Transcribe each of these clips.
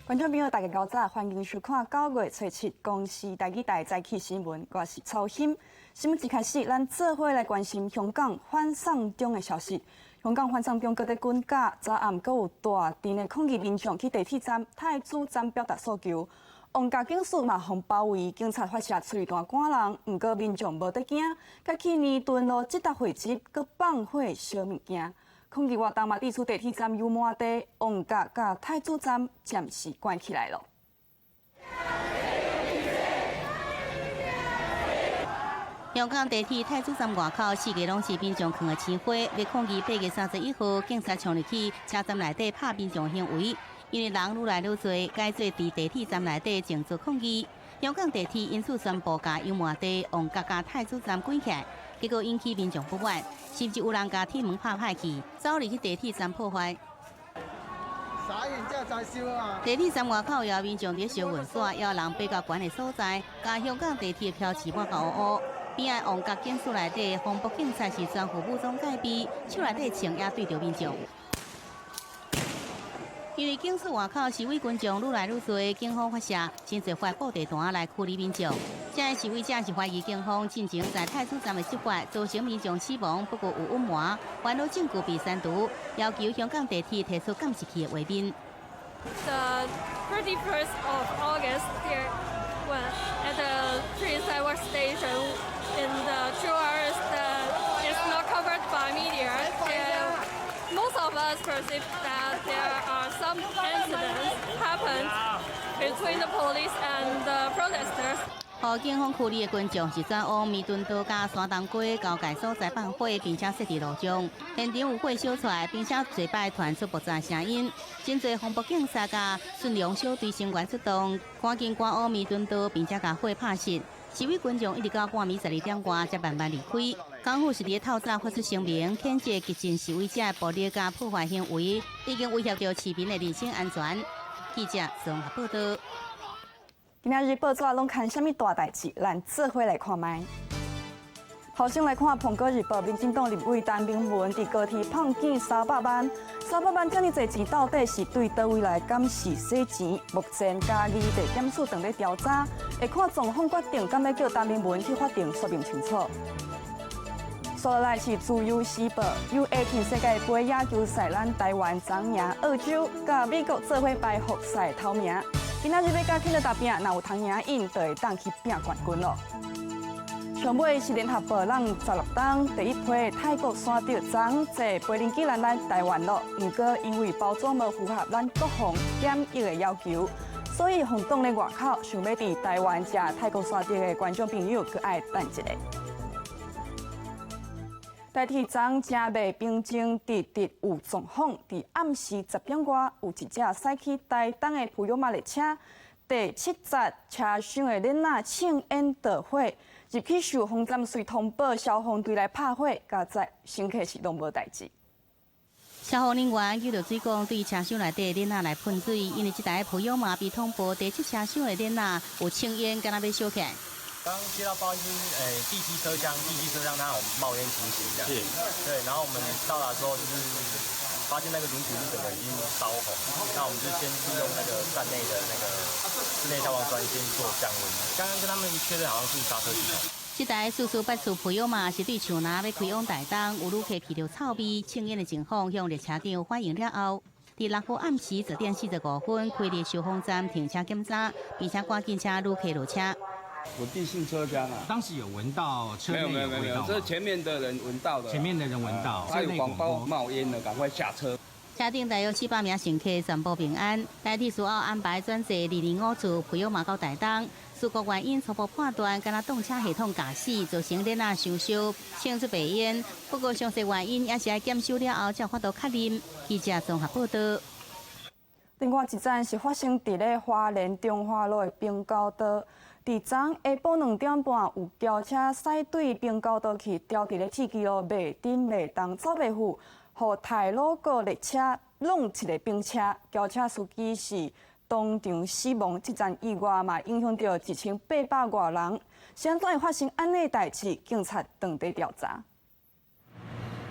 觀眾朋友，大家𠢕早，歡迎收看9月初7公視台語台早起新聞，我是曹欣。新聞一開始，咱做伙來關心香港反送中的消息。香港反送中閣咧滾價，昨暗閣有大陣的抗議民眾去地鐵站太子站表達訴求。旺角警署嘛，予包圍，警察發射催淚彈趕人，毋過民眾無咧驚，共去彌敦路這搭會集，閣放火燒物件。抗議活動嘛，致使地鐵站油麻地、旺角佮太子站暫時關起來囉。香港地鐵太子站外口四界攏是民眾囥的鮮花，欲抗議8月31號警察衝入去車站內底拍民眾行為，因為人愈來愈濟，改做佇地鐵站內底靜坐抗議。香港地鐵因此宣布共油麻地、旺角佮太子站關起來，結果引起民眾不滿，甚至有人共鐵門拍歹去，走入去地鐵站破壞。地鐵站外口有民眾佇燒銀紙，也有人爬到懸的所在，共香港地鐵標誌抹甲烏烏。邊仔旺角警署內底，防暴警察是全副武裝戒備，手內底槍也對著民眾。因為警署外口示威群眾愈來愈濟，警方發射真濟塊布袋彈來驅離民眾。這个示威者是懷疑警方進前在太子站的執法造成民眾死亡，不過有隱瞞，煩惱證據被刪除，要求香港地鐵提出監視器的畫面。 The 31st of August, there, when at the Prince Edward Station in the 2 hours that is not covered by media, there, most of us perceive that there are some incidents happened between the police and the protesters. 予警方驅離的群眾是轉往彌敦道佮山東街交界所在放火，並且設置路障。現場有火燒出來，並且濟擺傳出爆炸聲音。真濟防暴警察佮巡邏小隊成員出動，趕緊趕往彌敦道，並且共火拍熄。示威群眾一直到半暝12點外才慢慢離開。港府是佇透早發出聲明，譴責激進示威者暴力佮破壞行為，已經威脅著市民的人身安全。記者綜合報道。今仔日報紙攏刊啥物大代誌？咱做伙來看覓。頭先來看《蘋果日報》，民進黨立委陳明文佇高鐵碰見三百萬，三百萬遮爾濟錢到底是對佗位來？敢是洗錢？目前嘉義地檢署正咧調查，會看狀況決定，敢欲叫陳明文去法庭說明清楚。紲落來是自由時報，U18世界盃野球賽，咱台灣昨贏澳洲，佮美國做伙排複賽頭名。今仔日欲佮天德打拼，若有通贏𪜶，就會當去拼冠軍囉。上尾是聯合報，咱16冬第一批泰國山竹昨坐飛行機來咱台灣囉。毋過因為包裝無符合咱國防檢疫的要求，所以予擋佇外口，想欲佇台灣食泰國山竹的觀眾朋友，閣愛等一下。台鐵昨誠袂平靜，直直有狀況。佇暗時10點外，有一隻駛去台東的普悠瑪列車，第7節車廂的鏈仔衝煙著火，入去受風站隨通報消防隊來拍火，佳哉乘客是攏無代誌。消防人員救著水管對車廂內底鏈仔來噴水，因為這台普悠瑪被通報第七車廂的鏈仔有青煙，敢若欲燒起來。剛接到報是，第七車廂，第七車廂它有冒煙情形，這樣。對，然後我們到達之後，就是發現那個輪毂是整個已經燒紅，那我們就先利用那個站內的那個室內消防栓先做降溫。剛剛跟他們確認好像是剎車系統。這台4484普悠瑪是對樹林欲開往台東，有旅客聞著臭味、衝煙的情況，向列車長反映了後，佇6號暗時10點45分開入消防站停車檢查，並且趕緊請旅客落車。穩定性車廂啊，當時有聞到車內沒有沒有沒有，這前面的人聞到的。前面的人聞到，他有廣播冒煙了，趕快下車。車頂大約400名乘客全部平安。台鐵事後安排轉坐205次普悠瑪到台東。事故原因初步判斷，敢若動車系統咬死，造成鏈仔傷燒，衝出白煙。不過詳細原因也是愛檢修了後才有法度確認。記者綜合報道。另外一件是發生佇咧花蓮中華路的平交道。佇昨下晡2點半，有轎車駛對平交道去，牢佇咧鐵支路袂振袂動，走袂赴，予太魯閣列車挵一个冰車，轎車司機是當場死亡。這場意外嘛，影響著1800外人。是按怎會發生按呢代誌？警察正佇調查。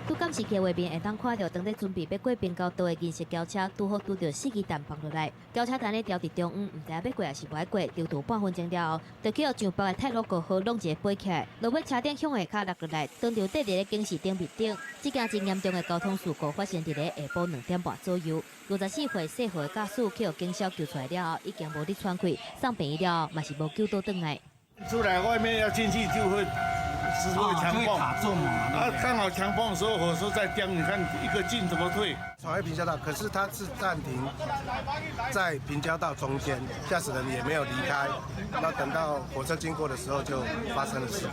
拄監視器畫面會當看著，當咧準備欲過平交道的銀色轎車，拄好拄著四支單放落來，轎車佇咧調佇中央，毋知影欲過抑是無愛過，長途半分鐘了後，就去予上北的太魯閣號挵一个飛起來，落尾車頂向下跤落落來，當場綴佇咧警示燈面頂。這件真嚴重的交通事故發生佇咧下晡2點半左右。54歲姓何的駕駛去予警消救出來了後，已經無力喘氣，送病院了後嘛是無救倒轉來。出來外面要進去就會是會強碰，啊，剛好強碰的時候火車在顛，你看一個進怎麼退？闖越平交道，可是它是暫停在平交道中間，駕駛人也沒有離開，那等到火車經過的時候就發生了事。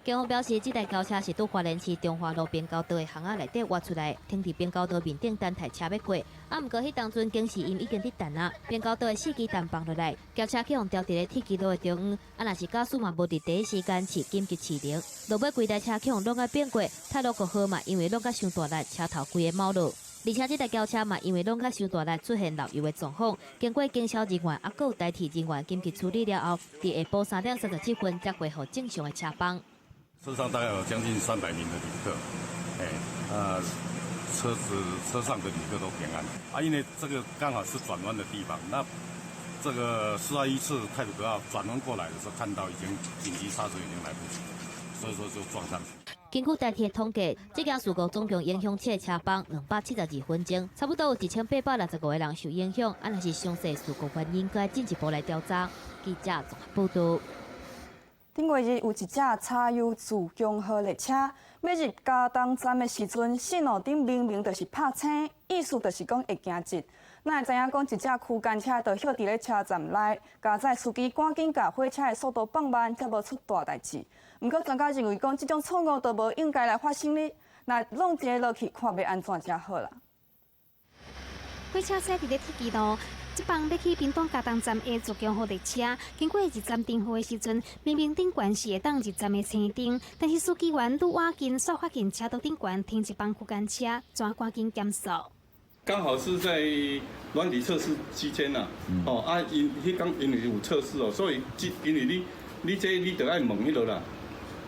警方表示，這台轎車是佇花蓮市中華路平交道的巷仔內底挖出來，停佇平交道面頂等待車欲過。啊，毋過彼當陣警示音已經佇彈啊，平交道的四支燈放落來，轎車去予調佇咧鐵支路的中央。啊，若是駕駛嘛無佇第一時間設緊急示燈，落尾規台車去予挵甲變過，太魯閣號嘛，因為挵甲傷大力，車頭規个冒落。而且這台轎車嘛，因為挵甲傷大力，出現漏油的狀況。經過警消人員啊，閣有台鐵人員緊急處理了後，佇下晡3點37分才恢復正常的車班。車上大概有將近300名的旅客，哎，啊，車子車上的旅客都平安。啊，因為這個剛好是轉彎的地方，那這個421次太魯閣號轉彎過來的時候，看到已經緊急剎車已經來不及，所以說就撞上去。根據台鐵統計，這件事故總共影響七个車班272分鐘，差不多有1865個人受影響。啊，若是詳細事故原因，閣進一步來調查。記者綜合報導。頂月日有一隻柴油自強號列車，欲入佳冬站的時陣，線路頂明明就是拍青，意思就是講會行捷。哪會知影講一隻區間車就歇佇咧車站內，駕載司機趕緊共火車的速度放慢，才無出大代誌。毋過專家認為講，這種錯誤都無應該來發生咧。若弄一个落去，看欲按怎才好啦。火車駛佇咧鐵支路。這班欲去屏東佳冬站的自強號列車，經過入站燈號的時陣，明明頂懸是會當入站的青燈，但是司機員愈倚近，煞發現車道頂懸停一班區間車，怎趕緊減速。剛好是在軟體測試期間呐，哦啊，𪜶彼工因為有測試哦，所以這因為你你這你著愛問彼个啦，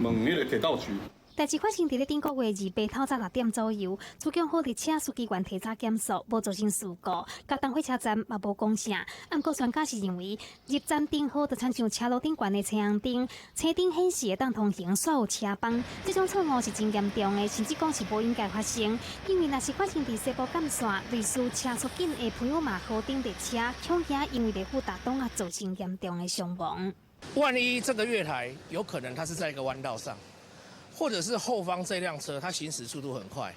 問彼个鐵道局。代誌發生佇咧頂個月二白透早6點左右，自強號列車司機員提早減速，無造成事故。佳冬火車站嘛無講啥。毋過專家是認為，入站燈號就親像車路頂懸的青紅燈，青燈顯示會當通行，煞有車幫。這種錯誤是真嚴重的，甚至講是無應該發生。因為若是發生佇西部幹線，類似車速緊的朋友馬號頂列車，恐驚因為袂赴達檔啊，造成嚴重的傷亡。萬一這個月台有可能它是在一個彎道上，或者是後方這輛車，它行駛速度很快，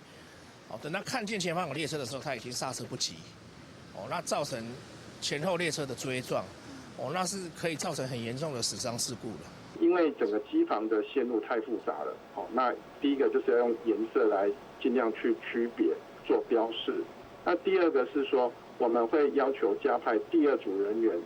哦，等他看見前方有列車的時候，他已經剎車不及，哦，那造成前後列車的追撞，哦，那是可以造成很嚴重的死傷事故的。因為整個機房的線路太複雜了，好，那第一個就是要用顏色來盡量去區別做標示。那第二個是說，我們會要求加派第二組人員。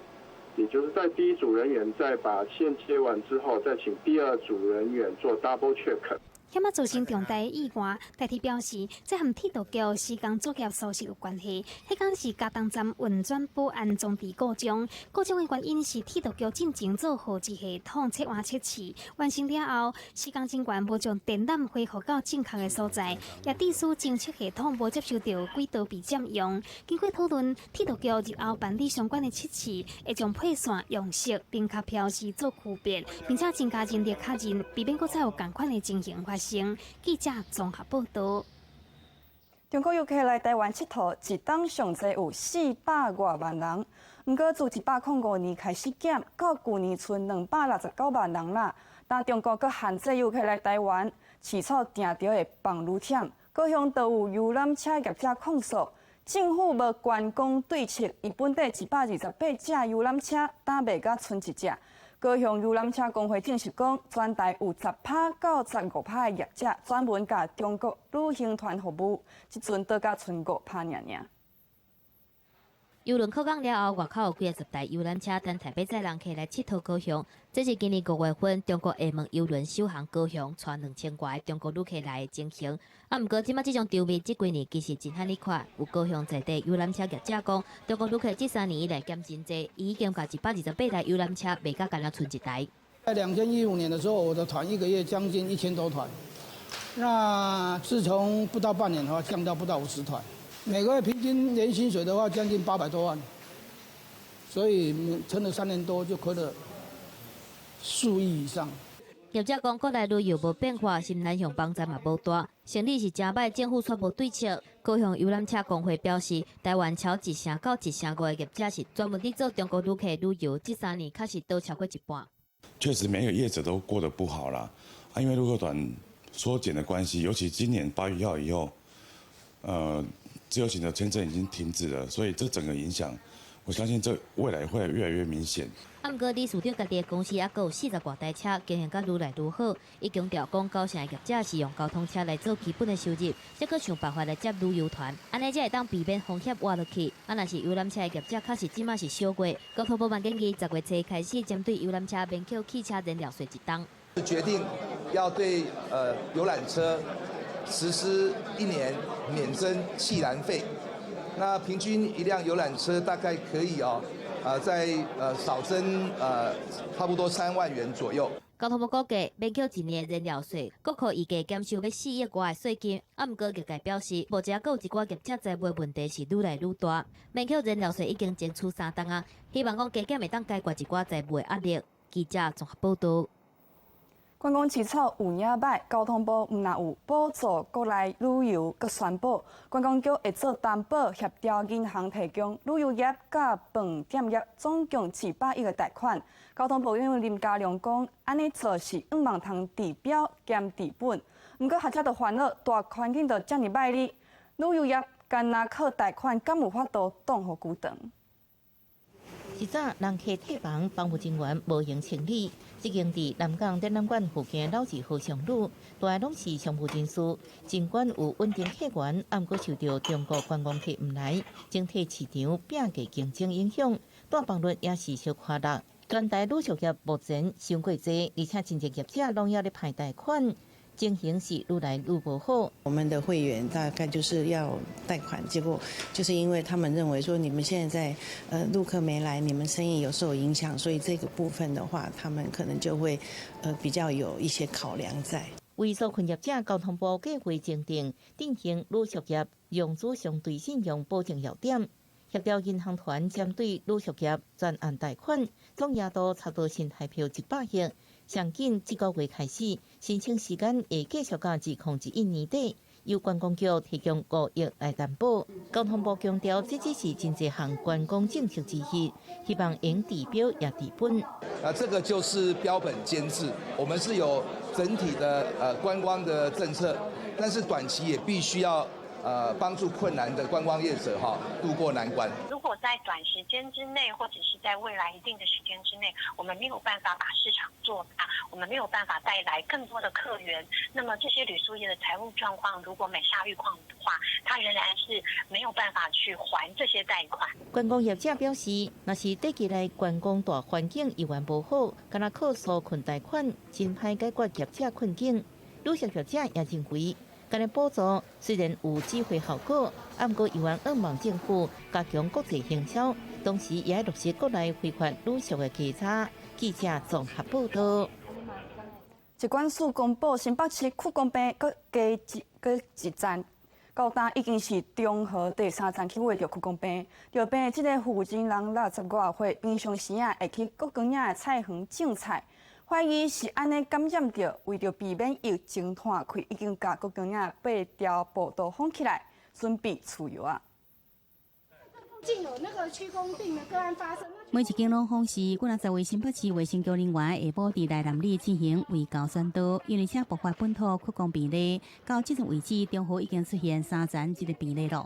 也就是在第一組人員在把線接完之後，再請第二組人員做 double check。險仔造成重大意外，台鐵表示，這和鐵道局施工作業疏失有關係。彼工是佳冬站運轉保安裝置故障，故障的原因是鐵道局進前做號誌系統切換測試，完成了後，施工人員無將電纜恢復到正確的所在，也致使偵測系統無接收著軌道被佔用。經過討論，鐵道局日後辦理相關的測試，會將配線用色明確標示做區別，並且增加人力確認，避免閣再有仝款的情形發生。記者綜合報導。中國遊客來台灣𨑨迌，一冬上濟有400外萬人。毋過自105年開始減，到舊年賰269萬人啦。但中國閣限制遊客來台灣，飼草定著會放愈忝。高雄都有遊覽車業者控訴，政府無觀光對策，伊本底128隻遊覽車，今賣甲賰一隻。高雄遊覽車公會證實講，全台有10趴到15趴的業者專門共中國旅行團服務，這陣倒甲賰5趴爾爾。郵輪靠港了後，外口有幾仔十台遊覽車等待欲載人客來𨑨迌高雄。這是今年5月份中國廈門郵輪首航高雄，帶2000外中國旅客來的情形。啊，毋過這擺這種場面，這幾年其實真罕咧看。有高雄在地遊覽車業者講，中國旅客這3年以來減真濟，伊已經共128台遊覽車賣甲干焦賰一台。在2015年的時候，我的團一個月將近1000多團，那自從不到半年的話，降到不到50團，每個月平均年薪水的話，將近800多萬，所以撐了3年多就虧了數億以上。業者講，國內旅遊無變化，新南向幫助嘛無大，生理是誠䆀，政府卻無對策。高雄遊覽車公會表示，台灣超1成到1成5的業者是專門佇做中國旅客旅遊，這3年確實倒超過一半。確實，每個業者都過得不好啦，啊，因為陸客團縮減的關係，尤其今年8月1號以後，自由行的簽證已經停止了，所以這整個影響，我相信這未來會越來越明顯。啊，毋過理事長家己的公司猶閣有40外台車，經營甲愈來愈好。伊強調講，九成的業者是用交通車來做基本的收入，才閣想辦法來接旅遊團，按呢才會當避免風險活落去。啊，若是遊覽車的業者，確實這馬是小過。交通部嘛建議10月初開始針對遊覽車免扣汽車燃料稅一冬。決定要對遊覽車實施一年免徵汽燃費，那平均一輛遊覽車大概可以哦，在少徵差不多3萬元左右。交通部估計免扣一年燃料稅，國庫預計減收欲4億外的稅金。啊，毋過業界表示，目前閣有一寡業者財務問題是愈來愈大。免扣燃料稅已經爭取3冬啊，希望講加減會當解決一寡財務的壓力。記者綜合報道。觀光市場有影䆀，交通部毋但有補助國內旅遊，閣宣布觀光局會做擔保協調銀行提供旅遊業佮飯店業總共100億的貸款。交通部長林佳龍講，按呢做是向望通治標兼治本。毋過學者就煩惱，大環境就遮爾䆀哩，旅遊業干焦靠貸款，敢有法度擋予久長？一早人客退房，房務人員無閒清理。這間佇南港展覽館附近的老字號商旅，大攏是商務人士。儘管有穩定客源，毋過受著中國觀光客毋來，整體市場變價競爭影響，帶房率也是小可落。全台旅宿業目前傷過濟，而且真濟業者攏猶咧歹貸款，情形是愈來愈無好。我們的會員大概就是要貸款，結果就是因為他們認為說你們現在在陸客沒來，你們生意有受影響，所以這個部分的話，他們可能就會比較有一些考量在。為紓困業者，交通部計劃訂定振興旅宿業融資相對信用保證要點，協調銀行團針對旅宿業專案貸款，總額度差不多新台幣100億。上緊這個月開始，申請時間會繼續到2021年底，由觀光局提供5億來擔保。交通部強調，這只是真濟項觀光政策之一，希望用治標也治本。啊，這個就是標本兼治，我們是有整體的觀光的政策，但是短期也必須要幫助困難的觀光業者哈渡過難關。如果在短時間之內，或者是在未來一定的時間之內，我們沒有辦法把市場做大，我們沒有辦法帶來更多的客源，那麼這些旅宿業的財務狀況如果每下愈況的話，它仍然是沒有辦法去還這些貸款。觀光業者表示，若是短期內觀光大環境依然無好，干焦靠紓困貸款，真歹解決業者困境。旅宿業者也認為，這個補助雖然有指揮效果，毋過依然向望政府加強國際行銷，同時也落實國內非法旅宿的稽查。記者綜合報道。疾管署公布新北市曲公病閣加一閣一站，到今已經是中和第三站去秽著曲公病。著病的這个婦人人60外歲，平常時啊會去國光嶺的菜園種菜，懷疑是按呢感染著，為著避免疫情傳開，已經共國光嶺八條步道封起來，準備除藥啊。竟有那個曲弓病的個案發生。每一間攏封時，幾若十位新北市衛生局人員下晡佇內南里進行圍溝宣導，因為這爆發本土曲弓病例，到這陣為止，中和已經出現三層這个病例囉。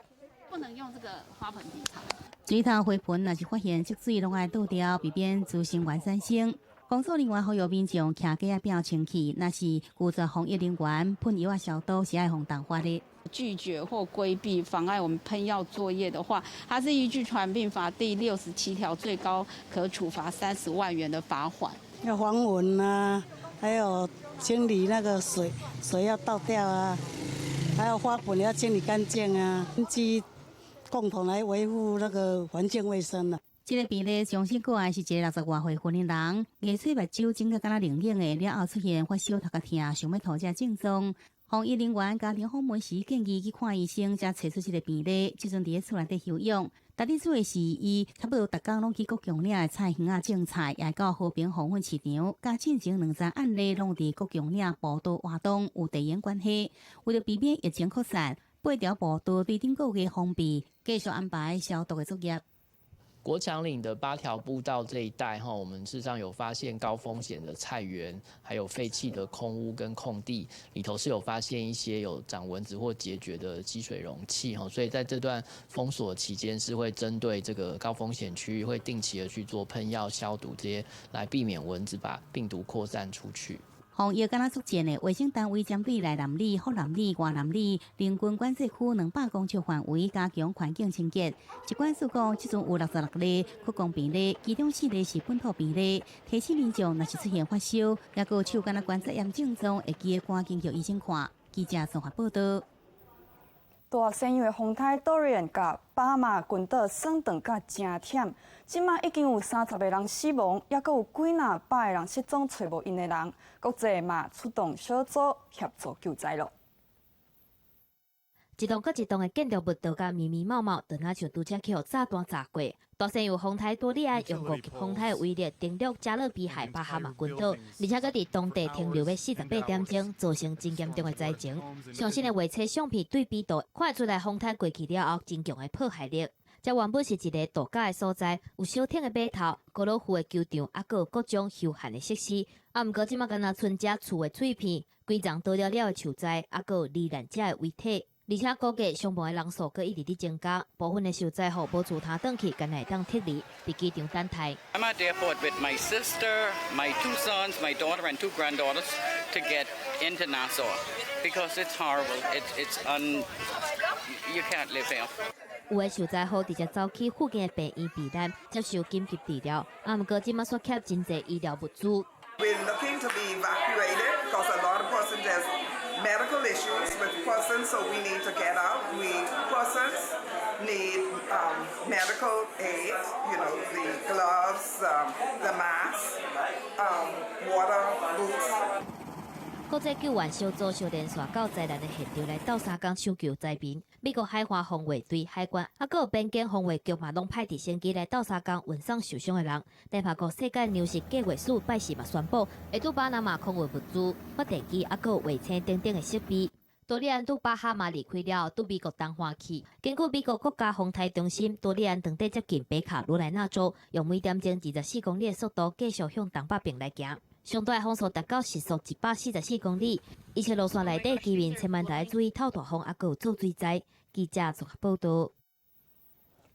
不能用這個花盆滴茶。水頭花盆若是發現積水，攏愛倒掉，避免滋生源產生。工作人員呼籲民眾徛街仔變清氣，若是拒絕防疫人員噴藥仔消毒，是愛予重罰的。拒絕或規避妨礙我們噴藥作業的話，它是依據傳病法第67條，最高可處罰30萬元的罰款。要防蚊啊，還有清理那個水，水要倒掉啊，還有花盆要清理乾淨啊，共同來維護那個環境衛生啊。這个病例上新個案是一个60外歲雲林人，牙喙目睭腫甲敢若冷冷的，了後出現發燒、頭殼疼、想欲吐這症狀。防疫人員家庭訪問時建議去看醫生，才揣出這個病例。這陣佇咧厝內底休養。值得注意是，伊差不多逐工攏去國強嶺的菜園仔種菜，也到和平黃昏市場。佮進前兩宗案例攏佇國強嶺步道活動有地緣關係。為著避免疫情擴散，八條步道對頂個月封閉，繼續安排消毒的作業。國強嶺的八條步道這一帶，哈，我們事實上有發現高風險的菜園，還有廢棄的空屋跟空地，裡頭是有發現一些有長蚊子或孑孓的積水容器，哈，所以在這段封鎖期間，是會針對這個高風險區域，會定期的去做噴藥消毒，這些來避免蚊子把病毒擴散出去。防疫敢若作戰的衛生單位針對內南里、福南里、外南里、鄰近管制區200公尺範圍加強環境清潔。疾管署講，這陣有66例確診病例，其中4例是本土病例。提醒民眾，若是出現發燒，抑閣手敢若關節炎症狀，會記得趕緊叫醫生看。記者綜合報道。大西洋的風颱多瑞安共巴馬群島損斷甲誠忝，這馬已經有30個人死亡，抑閣有幾若百个人失蹤，揣無𪜶的人。國際嘛出動小組協助救災囉。一棟閣一棟的建築物倒甲密密麻麻，就若像拄才去予炸彈炸過。大西洋風颱多利安用5級風颱的威力登陸加勒比海巴哈馬群島，而且閣佇當地停留欲48點鐘，造成真嚴重的災情。上新的衛星相片對比圖，看會出來風颱過去了後，真強的破壞力。這原本是一个度假的所在，有小艇的碼頭、高爾夫的球場，抑閣有各種休閒的設施。啊，毋過這馬敢若賰這厝的碎片、規叢倒了了的樹栽，抑閣有罹難者的遺體。而且估計傷亡的人數閣一直佇增加，部分的受災戶無厝通轉去，干焦會當撤離，佇機場等待。 I'm at the airport with my sister, my two sons, my daughter, and two granddaughters to get into Nassau because it's horrible. It's un you can't live here. 有的受災戶直接走去附近的病院避難，接受緊急治療。啊，毋過這馬煞欠真濟醫療物資。 We're looking to be evacuated because a lot of persons there's medical issues with persons, so we need to get out. We persons need medical aid, the gloves, the masks, water boots. 國際救援小組相連線到災難的現場來鬥相共搶救災民。美國海岸防衛隊、海關，抑閣有邊境防衛局嘛，攏派直升機來鬥相共運送受傷的人。聯合國世界糧食計劃署拜四嘛宣布，會對巴拿馬空運物資、發電機，抑閣有衛星等等的設備。多利安對巴哈馬離開了後，對美國東岸去。根據美國國家風颱中心，多利安當地接近北卡羅來納州，用每點鐘24公里的速度繼續向東北邊來行。上大風速達到時速144公里，一些路線內底居民千萬著愛注意透大風，抑閣有做水災。記者綜合報道。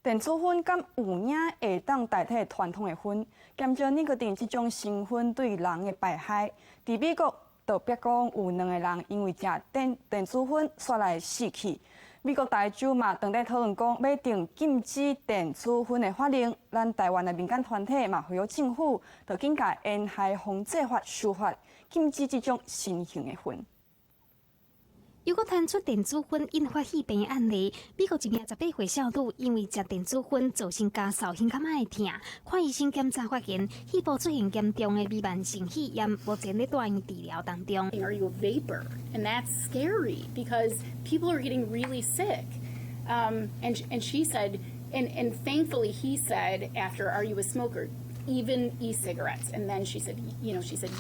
電子薰敢有影會當代替傳統的薰，減少尼可汀這種新薰對人的排害。佇美國，就別講有兩个人因為食電子薰，煞來死去。美國大州嘛，當咧討論講欲定禁止電子薰的法令。咱台灣的民間團體嘛，呼籲政府，就緊共煙害防制法修法，禁止這種新型的薰。又閣傳出電子薰引發肺病案例，美國一名18歲少女因為食電子薰造成咳嗽、胸坎仔會疼，看醫生檢查發現肺部出現嚴重的彌漫性肺炎，目前咧住院治療當中。 Are you a vapor? And that's scary because people are getting really sick. And she said, and thankfully he said after, are you a smoker? Even e-cigarettes. And then she said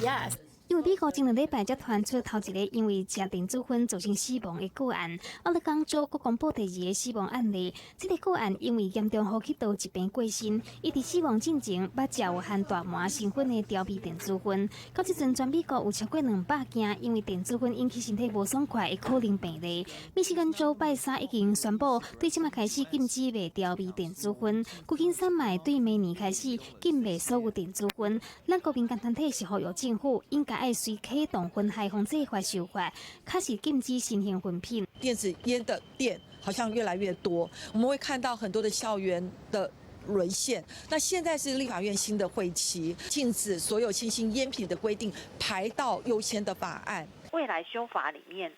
yes. 因為美國前兩禮拜才傳出頭一个因為食電子薰造成死亡的個案，奧勒岡州閣公布第二个死亡案例。這个個案因為嚴重呼吸道疾病過身，伊佇死亡進前捌食有含大麻成分的調味電子薰。到這陣，全美國有超過200件因為電子薰引起身體無爽快的可能病例。密西根州拜三已經宣布，對這馬開始禁止賣調味電子薰。舊金山嘛對明年開始禁賣所有電子薰。咱國民間團體是呼籲政府應該愛隨啟動薰害防制法修法，確實禁止新型薰品。電子菸的店好像越來越多，我們會看到很多的校園的淪陷。那現在是立法院新的會期，禁止所有新型菸品的規定排到優先的法案。未來修法裡面，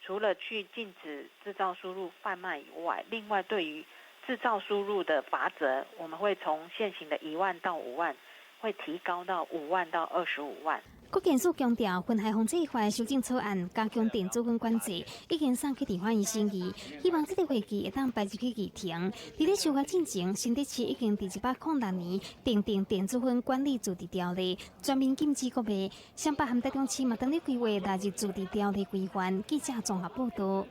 除了去禁止製造、輸入、販賣以外，另外對於製造、輸入的罰則，我們會從現行的1萬到5萬，會提高到5萬到25萬。國健署強調，薰害防制法修正草案加強電子煙管制，已經送去立法院審議，希望這個會期會當排入去議程。佇咧修改進前，新竹市已經佇106年訂定電子煙管理自治條例，全面禁止國賣。雙北和台中市嘛，當咧規劃納入自治條例規範。記者綜合報道。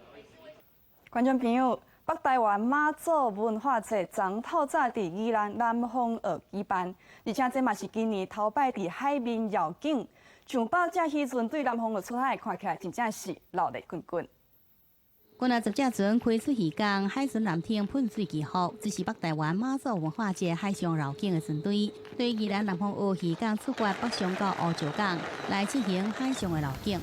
觀眾朋友，北台灣媽祖文化節昨透早佇宜蘭南風澳舉辦，而且這嘛是今年頭擺佇海面繞境，上百隻漁船對南風澳出海，看起來真正是熱鬧滾滾。幾若十隻船開出漁港，海巡艦艇噴水祈福，這是北台灣媽祖文化節海上繞境的船隊，對宜蘭南風澳漁港出發，北上到烏石港來進行海上的繞境。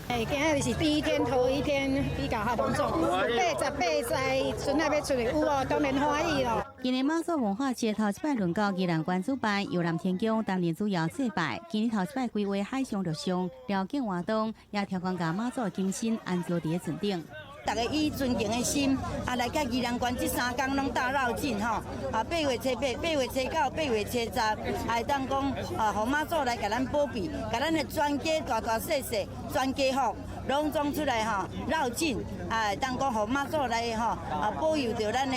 哎，今仔日是第一天，頭一天比較較隆重，88隻船仔欲出去，有哦，當然歡喜咯。今年媽祖文化節頭一擺輪到宜蘭縣主辦，由南天宮擔任主要祭拜。今年頭一擺規劃海上陸上繞境活動，也調工共媽祖的金身安坐佇咧船頂。大家以尊敬的心啊，來佮宜蘭縣這三工攏鬥繞境吼，啊8月初8、8月初9、8月初10，會當講啊，予媽祖來共咱保庇，共咱的全家大大細細全家福攏總出來吼繞境，啊會當講予媽祖來吼啊保佑著咱的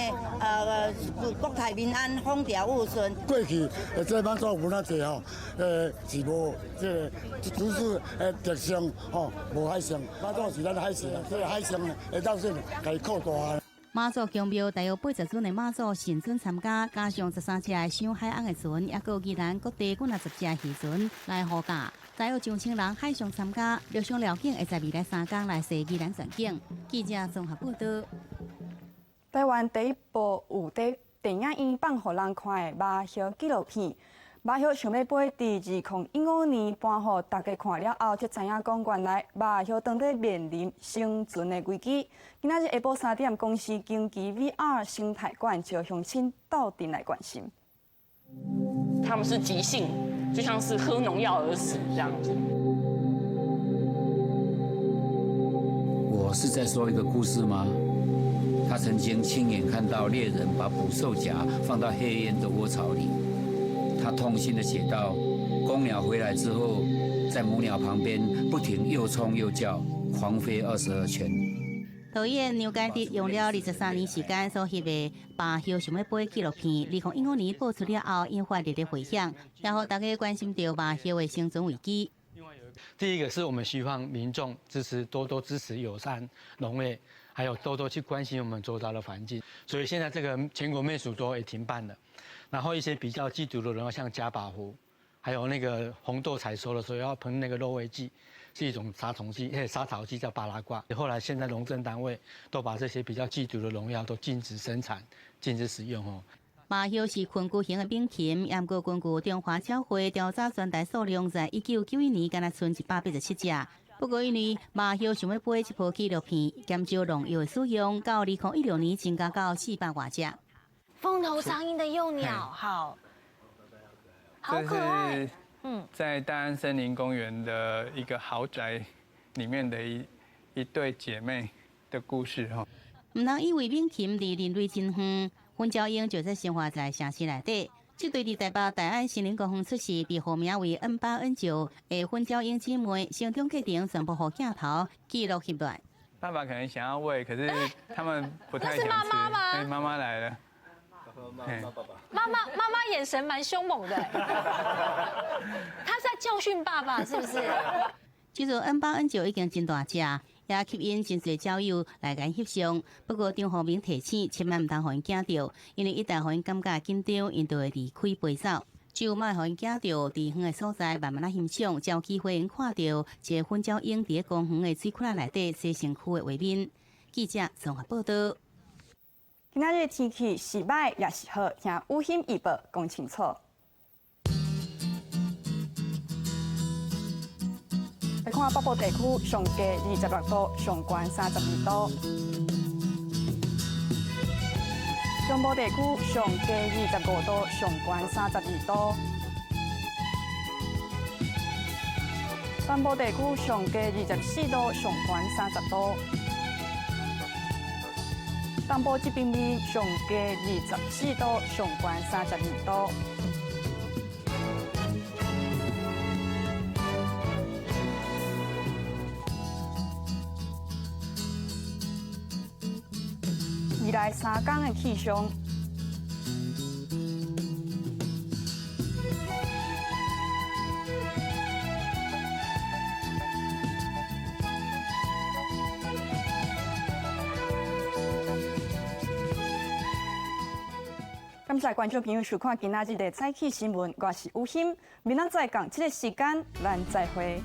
國泰民安、風調雨順。過去這媽祖文化節吼，是無這个，只是特色吼，無海上，媽祖是咱海神，這个海上會當算共伊擴大。媽祖宮廟大約80尊的媽祖神尊參加，加上13隻賞海翁的船，抑閣宜蘭各地幾若十隻漁船來護駕，大約上千人海上參加，陸上繞境會在未來3工來踅宜蘭全景。記者綜合報道。台灣第一部有佇電影院放予人看的麻葉紀錄片，《麻葉想欲飛》佇2015年播予大家看了後，才知影講原來麻葉當咧面臨生存的危機。今仔日下晡3點，公視驚奇 VR 生態館招鄉親鬥陣來關心。他們是急性，就像是喝農藥而死這樣子。我是在說一個故事嗎？他曾經親眼看到獵人把捕獸夾放到黑鳶的窩巢裡。他痛心地寫道：公鳥回來之後，在母鳥旁邊不停又衝又叫，狂飛22圈。導演梁家德用了23年時間所翕的《麻葉想欲飛》紀錄片，2015年播出了後，引發熱烈迴響，也予大家關心著麻葉的生存危機。第一個是我們希望民眾支持，多多支持友善農業，還有多多去關心我們周遭的環境。所以現在這個全國滅鼠周也停辦了，然後一些比較劇毒的農藥，像加把湖，還有那個紅豆採收的時候要噴那個落味劑，是一種殺蟲劑，殺草劑叫巴拉刈。後來現在農政單位都把這些比較劇毒的農藥都禁止生產、禁止使用哦。麻葉是群居型的猛禽，毋過根據中華鳥會調查，全台數量在1991年干焦賰187隻。不過因為麻葉想欲飛這部紀錄片，減少農藥的使用，到2016年增加到400外隻。鳳頭蒼鷹的幼鳥，好，好可愛。在大安森林公園的一個豪宅裡面的一對姐妹的故事哈。毋通以為猛禽離人類真遠，粉鳥鷹就咧生活在城市內底。這對佇台北大安森林公園出世，被號名為 N8 N9的粉鳥鷹姊妹，成長過程全部予鏡頭記錄翕來。爸爸可能想要餵，可是他們不太想吃。那是媽媽嗎？對，媽媽來了。媽媽媽媽眼神蠻兇猛的，她是在教訓爸爸，是不是？這陣 N8 N9已經真大隻，也吸引真濟鳥友來共翕相。不過張宏明提醒，千萬毋通予𪜶驚著，因為一旦予𪜶感覺緊張，𪜶就會離開飛走。只有莫予𪜶驚著，佇遠的所在慢慢仔欣賞，才有機會會看著一个粉鳥鷹佇公園的水窟仔內底洗身軀的畫面。記者綜合報道。今仔日天氣是䆀抑是好，聽雨欣預報講清楚。來看北部地區上低26度，上懸32度。中部地區上低25度，上懸32度。南部地區上低24度，上懸30度。東部這邊面上低24度，上懸32度。未來三工的氣象。感謝觀眾朋友收看今仔日的早起新聞，我是吳欣，明仔載仝這个時間，咱再會。